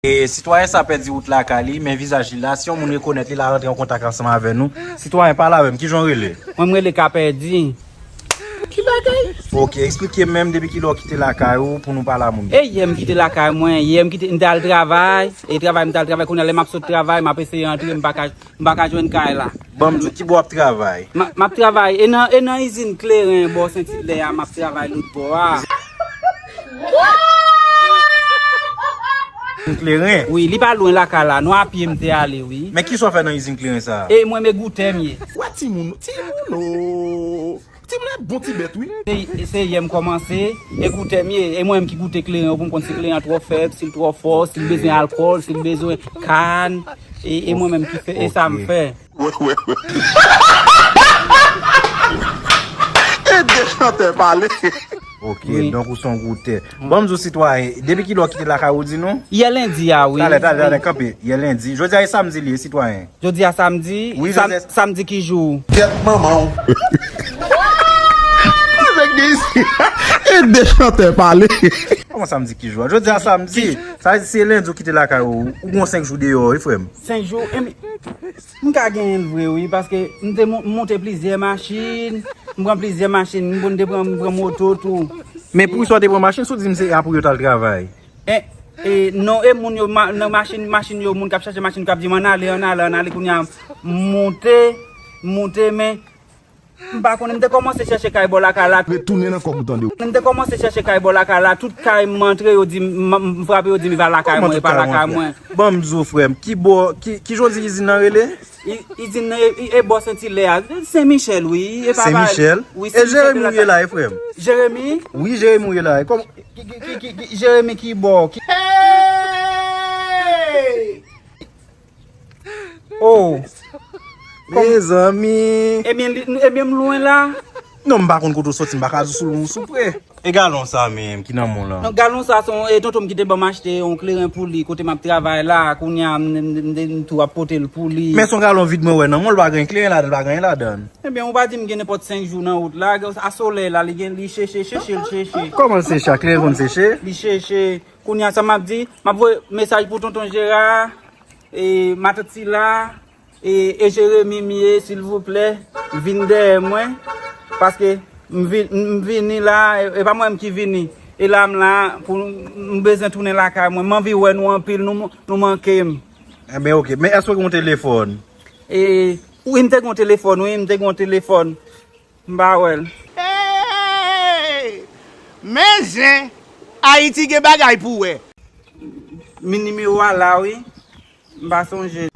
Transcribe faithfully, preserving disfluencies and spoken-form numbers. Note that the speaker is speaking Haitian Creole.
E sitwayen sa pèdi wout lakay li, men vizaj li la, si yon moun rekonèt li, l a rantre an kontak ansanm avè nou. Sitwayen, pale avè m, kijan w rele? Mwen, m rele Kapèdi. Ki bagay? Ok, eksplike m menm depi kilè w kite lakay ou pou nou pale a moun. E yè m kite lakay mwen, yè m kite, m t al travay, e travay m t al travay, kounye a lè m ap sot travay, m ap eseye antre, m pa ka, m pa ka jwenn kay la. Ban m di w, ki bò w ap travay? M a-, m ap travay, e nan, e nan izin kleren bò Sent Ilè a, m ap travay lòt bò a. Izin kleren? Wi, li pa lwen lakay la, non, a pye m te ale, wi. Men kisa w fè nan izin kleren sa a? E mwen, men goutè m ye. Wè timoun, timoun o. Timoun e bon ti bèt, wi. Se, se yè m kòmanse, e goutè m ye. E mwen menm ki goute kleren yo pou m konn si kleren an twò fèb, si l twò fò, si l bezwen alkòl, si l bezwen kann. E, e mwen menm ki fè, e sa m fè. Ede chantè pale. Ok, donk ou se yon goutè. Ban m di w, sitwayen, depi kilè w kite lakay ou, di nou? Yè lendi a, wi. Talè, talè, talè, kanpe. Yè lendi. Jodi a e samdi li ye, sitwayen. Jodi a samdi, wi, sam-, jodi a samdi ki jou? Gyèt manman w. Avèk de isi. Ede chantè pale. Kòman samdi ki jou a? Jodi a samdi. Sa vle di se lendi ou kite lakay ou. Ou gon senk jou deyò, wi, frè m. Senk jou? Enben, m ka genyen l vre, wi, paske m te mon-, m monte plizyè machin, m pran plizyè machin, m konn te pran, m pran moto tou. Men poukisa w te pran machin si w di m se a pou yo t al travay? E, e, non, e moun yo, ma-, nan machin, machin yo, moun k ap chache machin k ap di m ann ale, ann ale, ann ale, kounye a, m monte, m monte, men m pa konnen, m te kòmanse chèche kay bò lakay la. Retounen nan kòk ou tande w. M te kòmanse chèche kay bò lakay la, tout kay m antre, yo di m, m, m frape, yo di m e pa lakay mwen, e pa lakay mwen. Ban m di w, frè m, ki bò, ki, kijan w di izin nan rele? I-, izin nan e, e, e bò Sent Ilè a. Sen Michèl, wi. E pa Sen Michèl? Wi, e Jeremi ou ye la, e frè m? Jeremi? Wi, Jeremi ou ye la. E kòman? Ki, ki, ki, ki, ki, Jeremi ki bò? Ki... Hey! Oh! Mezanmi! Ebyen, li, ebyen, m lwen la. Non, m pa konn kote w soti, m pa ka di w sou lwen ou sou pre. E galon sa menm ki nan men w lan? Non, galon sa se yon, e, tonton m ki te ban m achte yon kleren pou li, kote m ap travay la, kounye a, m, m, m, m tou ap pote l pou li. Men se yon galon vid mwen wè nan men w, l pa gen kleren ladan, l pa gen anyen ladan. Ebyen, ou pa di m gen nenpòt senk jou nan wout la, a solèy la, li gen, li seche, seche, l seche. Kòman l seche a? Kleren konn seche? Li seche. Kounye a, sa m ap di, m ap voye mesaj pou tonton Jera, e, matant Sila, e, e Jeremi m ye, silvouplè, vin dèyè mwen, paske m vi-, m vini la, e, e pa mwen menm ki vini. E la m la, pou m bezwen tounen lakay mwen. M anvi wè nou anpil, nou, nou manke m. Enben, ok. Men èske w gen yon telefòn? E, wi, m te gen yon telefòn, wi, m te gen yon telefòn. M pa wè l. Hey! Men zen! Ayiti gen bagay pou wè. Men nimewo a la, wi. M pa sonje.